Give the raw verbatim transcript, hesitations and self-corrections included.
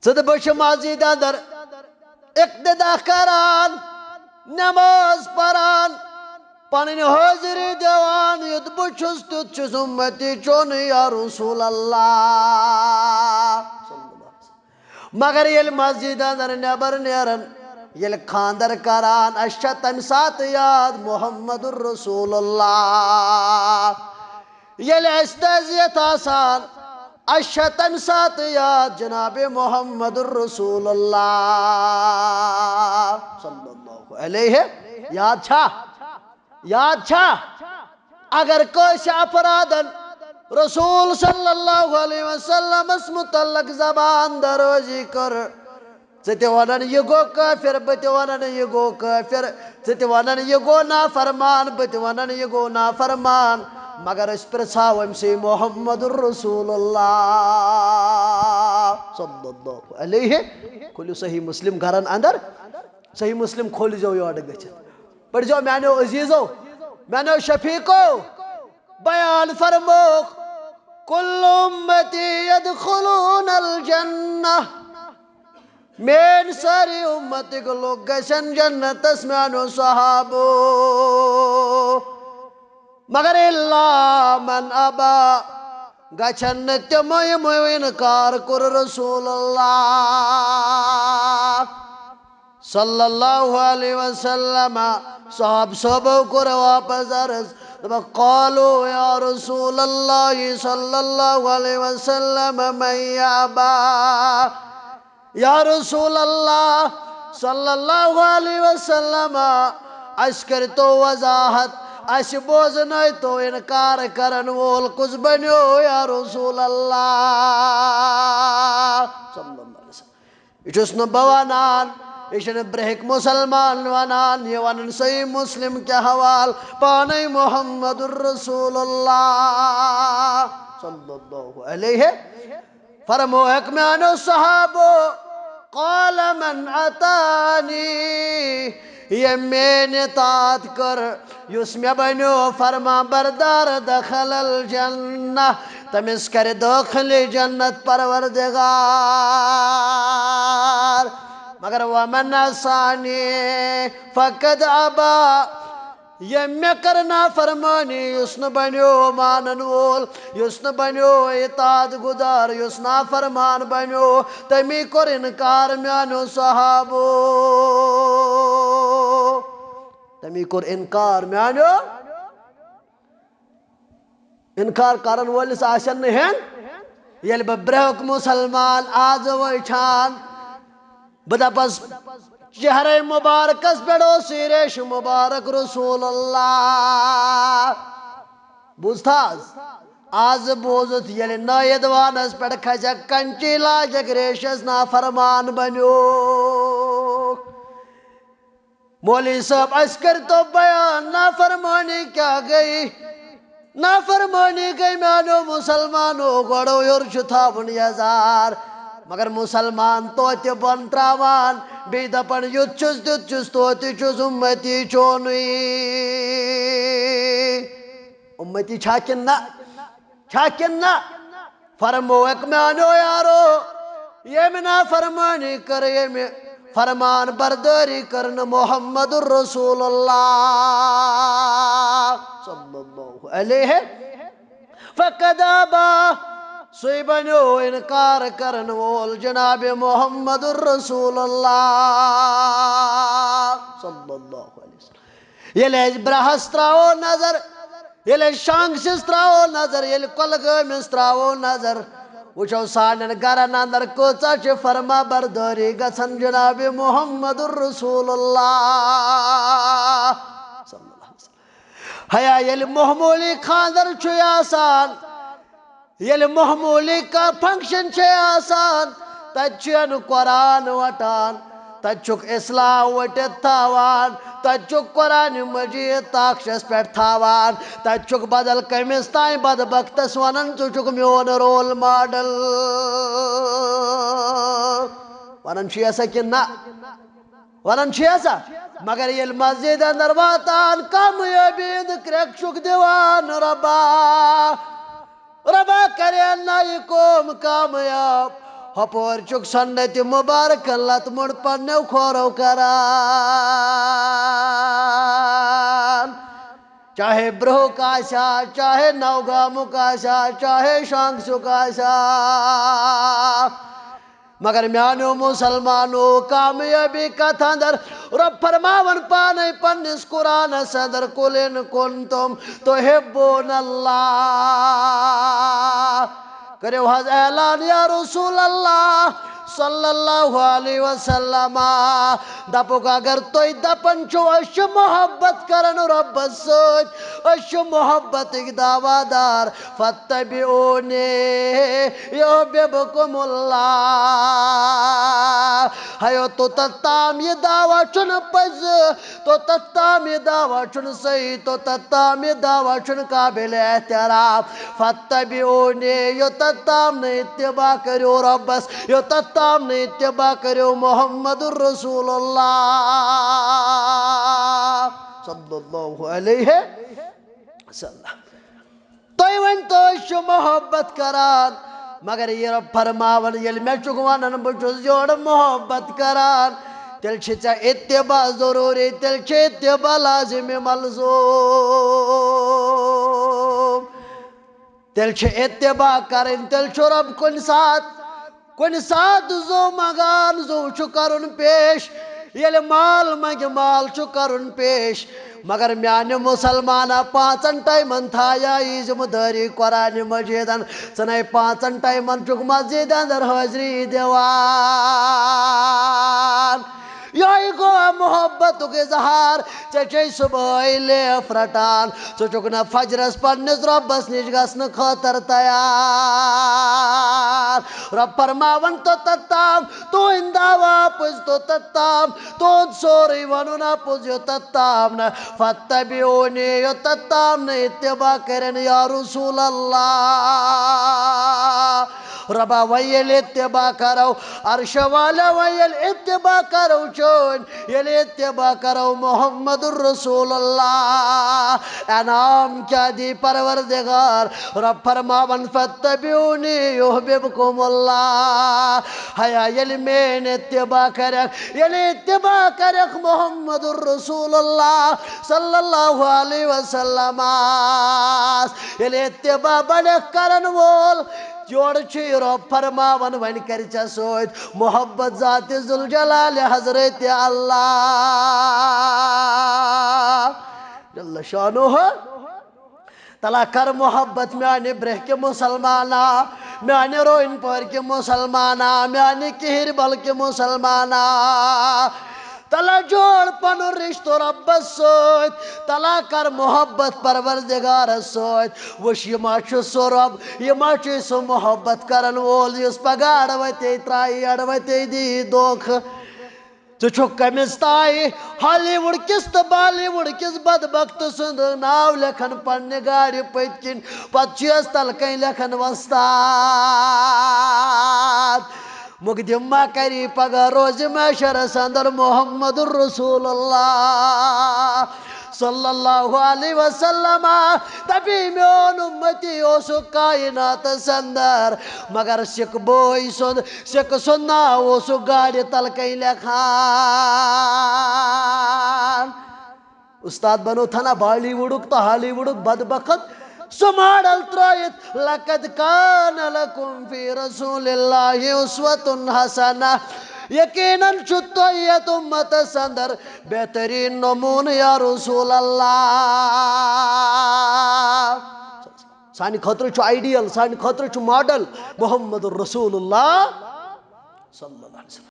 ژٕ تہٕ بہٕ چھِ مسجد اندر اقتدا کران، نماز پران، پنٕنۍ حٲضری دِوان، یُتھ بہٕ چھُس تیُتھ چھُس اُمتی چون یا رسول اللہ۔ مگر ییٚلہِ مسجد اندر نٮ۪بر نیران، ییٚلہِ خانٛدر کران، اَسہِ چھےٚ تَمہِ ساتہٕ یاد محمد رسول اللہ۔ ییٚلہِ اَسہِ تعزیت آسان، اَسہِ چھےٚ تَمہِ ساتہٕ یاد جناب محمد رسول اللہ صلی اللہ علیہ۔ یاد چھا؟ یاد چھا؟ اگر کٲنٛسہِ افرادن رسول صلی اللہ علیہ وسلمس متعلق زبان درٲزی کٔر، ژٕ تہِ ونان یہِ گوٚو کٲفر، بہٕ تہِ ونان یہِ گوٚو کٲفر، ژٕ تہِ ونان یہِ گوٚو نافرمان، بہٕ تہِ ونان یہِ گوٚو نافرمان، مگر أسۍ پرژھاو أمۍ سٕے محمد رسول اللہ صلی اللہ علیہ۔ کھوٗلِو صحیح مسلم گرن اندر، صحیح مسلم کھوٗلۍ زیو یورٕ گٔژھِتھ۔ پٔرۍزیو میانیو عزیزو، میانیو شفیقو، بیان فرموکھ، کل امتی یدخلون الجنہ، میٲنۍ سٲری امتٕکۍ لُکھ گژھن جنتس، میانیو صحابو، مگر الا من ابا، گژھن نہٕ تِمو یِمو انکار کوٚر رسول اللہ صلی اللہ علیہ وسلم۔ صحاب صحابو کوٚر واپس عرض، دوٚپکھ، قالوا یا رسول اللہ صلی اللہ علیہ وسلم من یابا؟ یا رسول اللہ صلی اللہ علیہ وسلم، اَسہِ کٔرۍتو وضاحت، اَسہِ بوزنٲیتو انکار کرن وول کُس بنیو یا رسول اللہ صلی اللہ علیہ وسلم۔ یہِ چھُس نہٕ بہٕ وَنان، یہِ چھِنہٕ برٛہِکۍ مُسلمان وَنان، یہِ وَنان صحیح مسلم کہِ حوال پانَے محمد رسول اللہ صلی اللہ علیہ۔ فرمووُکھ میٛانیو صحابو، قال من اتانی، ییٚمۍ میٛٲنۍ اطاعت کٔر، یُس مےٚ بنیو فرما بردار، دخل الجنہ، تٔمِس کرِ دٲخلِ جنت پروردگار۔ مگر ومن عصانی فقد ابا، ییٚمۍ مےٚ کٔر نافرمٲنی، یُس نہٕ بنیو مانن وول، یُس نہٕ بنیو اطاعت گُزار، یُس نافرمان بنیو، تٔمی کوٚر انکار میٛانیو صحابو۔ تٔمی کوٚر انکار میٛانیو۔ انکار کرن وٲلِس آسن نہٕ ہٮ۪ن۔ ییٚلہِ بہٕ برٛونٛہہ مُسلمان آز وٕچھان، بہٕ دپس، چہرے مبارکس پٮ۪ٹھ اوس ریش مبارک رسول اللہ۔ بوٗزتھا حظ؟ آز بوٗزُتھ ییٚلہِ نٲیِد وانس پٮ۪ٹھ کھسٮ۪کھ کنچی لاجکھ ریشس نافرمان بنیوکھ۔ مولوی صٲب، اَسہِ کٔرۍتو بیان، نافرمٲنی کیٛاہ گٔے؟ نافرمٲنی گٔے میٛانیو مُسلمانو، گۄڈَو یورٕ چھُ تھاوُن یَزار۔ مگر مُسلمان توتہِ بۄن ترٛاوان، بیٚیہِ دَپان، یُتھ چھُس، تیُتھ چھُس، توتہِ چھُس اُمتی چونُے۔ اُمتی چھا کِنہٕ نہ؟ چھا کِنہٕ نہ؟ فرمووُکھ میٛانیو یارو، ییٚمہِ نافرمٲنی کٔر، ییٚمہِ فرمان بردٲری کٔر نہٕ محمد رسول اللہ صلی اللہ علیہ، فقد ابا، سُے بنیو انکار کرن وول جناب محمد رسول اللہ صلی اللہ علیہ وسلم۔ ییٚلہِ أسۍ برٛہس ترٛاوو نظر، ییٚلہِ أسۍ شانٛگسِس ترٛاوو نظر، ییٚلہِ کۄلگٲمِس ترٛاوو نظر، وٕچھو سانٮ۪ن گرن اندر کۭژاہ چھِ فرما بردٲری گژھان جناب محمد رسول اللہ صلی اللہ علیہ وسلم۔ ہیا ییٚلہِ معموٗلی خانٛدر چھُے آسان، ییٚلہِ معموٗلی کانٛہہ function چھے آسان، تَتہِ چھُ یَنہٕ قرآن وَٹان، تَتہِ چھُکھ اِسلام ؤٹِتھ تھاوان، تَتہِ چھُکھ قرآنِ مجیٖد تاخچَس پٮ۪ٹھ تھاوان، تَتہِ چھُکھ بدل کٔمِس تام بدبختَس وَنان، ژٕ چھُکھ میون role model۔ وَنان چھُ یَسا کِنہٕ نہ؟ وَنان چھُ یَسا؟ مگر ییٚلہِ مسجد اندر واتان، کامیٲبی ہُنٛد کرٛٮ۪کھ چھُکھ دِوان، رۄبا، رۄبا، کرے نہ یہِ قوم کامیاب۔ ہپٲرۍ چھُکھ سنت مبارکن لتہٕ موٚنٛڈ پننیو کھورو کران۔ چاہے برٛونٛہُک آسیا، چاہے نوگامُک آسیا، چاہے شانٛگسُک آسیا۔ مگر میانیو مسلمانو، کامیٲبی کتھ اندر، رۄب فرماوان پانے پننِس قرآنس اندر، "قل ان کنتم تحبون اللہ۔" کٔرِو حظ اعلان، یا رسول اللہ صلی اللہ علیہ وسلم۔ دپُکھ، اگر تُہۍ دپان چھِو، أسۍ چھِ محبت کران رۄبس سۭتۍ، أسۍ چھِ محبتٕکۍ دعویٰ دار، فاتبعونی یحببکم اللہ۔ ہیو، توٚتتھ تام یہِ دعویٰ چھُنہٕ پٔزِ، توٚتتھ تام یہِ دعویٰ چھُنہٕ صحیح، توٚتتھ تام یہِ دعویٰ چھُنہٕ قابل احترام۔ فاتبعونی، یوٚتتھ تام نہٕ اتباع کٔرِو رۄبس، یوٚتتھ تام نہٕ اتباع کٔرِو محمد رسول اللہ صلی اللہ علیہ وسلم۔ تُہۍ ؤنۍ تو، أسۍ چھِ محبت کران، مگر یہِ رۄب فرماوان، ییٚلہِ مےٚ چھُکھ ونان بہٕ چھُس یورٕ محبت کران، تیٚلہِ چھِ ژےٚ اتباع ضروٗری، تیٚلہِ چھِ اتباع لازم ملزوم۔ تیٚلہِ چھِ اتباع کرٕنۍ، تیٚلہِ چھُ رۄب کُنہِ ساتہٕ، کُنہِ ساتہٕ زُو منٛگان، زُو چھُ کرُن پیش، ییٚلہِ مال منٛگہِ، مال چھُ کرُن پیش۔ مگر میانہِ مسلمانہ، پانٛژن ٹایمن تھایا یہِ ذمہٕ دٲری قرآنِ مجیدن، ژٕ نے پانٛژن ٹایمن چھُکھ مسجدِ اندر حٲضری دِوان۔ یہے گوٚو محبتُک اظہار۔ ژےٚ چھے صبحٲے لیف رٹان، ژٕ چھُکھ نہ فجرس پننِس رۄبس نِش گژھنہٕ خٲطرٕ تیار۔ رۄب فرماوان، توٚتتھ تام تُہنٛدۍ دعویٰ اپُز، توٚتتھ تام تُہنٛد سورُے ونُن اپُز، یوٚتتھ تام نہٕ فاتبعونی، یوٚتتھ تام نہٕ اتباع کرن یا رسول اللہ۔ رۄبا، وۄنۍ ییٚلہِ اتباع کرو، عرشہٕ والیا، وۄنۍ ییٚلہِ اتباع کرو چٲنۍ، ییٚلہِ اتباع کرو محمد رسول اللہ، انعام کیٛاہ دی پروردگار؟ رۄب فرماوان، فاتبعونی یحببکم اللہ۔ ہیا، ییٚلہِ میٲنۍ اتباع کرکھ، ییٚلہِ اتباع کرکھ محمد رسول اللہ صلی اللہ علیہ وسلم، ییٚلہِ اتباع بنکھ کرن وول، یورٕ چھُ یہِ رۄب فرماوان، وۄنۍ کرِ ژےٚ سۭتۍ محبت ذات ذوالجلال حضرت اللہ جل شانہ۔ تلا کر محبت میانہِ برٛہکہِ مسلمانہ، میانہِ روین پورکہِ مسلمانہ، میانہِ کہر بلکہِ مسلمانہ۔ تلا جوڑ پنُن رشتہٕ رۄبس سۭتۍ، تلا کر محبت پروردگارس سۭتۍ۔ وٕچھ، یہِ ما چھُ سُہ رۄب، یہِ ما چھُ سُہ محبت کرن وول، یُس پگاہ اڑوتے ترایی، اڑوتے دی دھوکہٕ۔ ژٕ چھُکھ کٔمِس تام ہالی وُڈ کِس تہٕ بالی وُڈ کِس بدبخت سُنٛد ناو لیکھان پننہِ گاڑِ پٔتۍ کِنۍ، پتہٕ چھُ یس تلہٕ کنۍ لیکھان وۄستاد۔ مقدم ما کری پگاہ روزِ محشرس اندر محمد رسول اللہ صلی اللہ علیہ وسلم۔ دپی، میون امتی اوسُکھ کائناتس اندر، مگر سکھ بوے سُنٛد، سکھ سُنٛد ناو اوسُکھ گاڑِ تل کئی لیکھان۔ استاد بنو تھنا بالی ووڈُک تہٕ ہالی ووڈُک بدبخت۔ سُہ ماڈل ترٲیِتھ، "لقد کان لکم فی رسول اللہ اسوۃ حسنہ"۔ یقیناً چھُ تۄہہِ یتھ امتس اندر بہترین نمونہٕ یا رسول اللہ۔ سانہِ خٲطرٕ چھُ آئیڈیل، سانہِ خٲطرٕ چھُ ماڈل محمد رسول اللہ صلی اللہ علیہ وسلم۔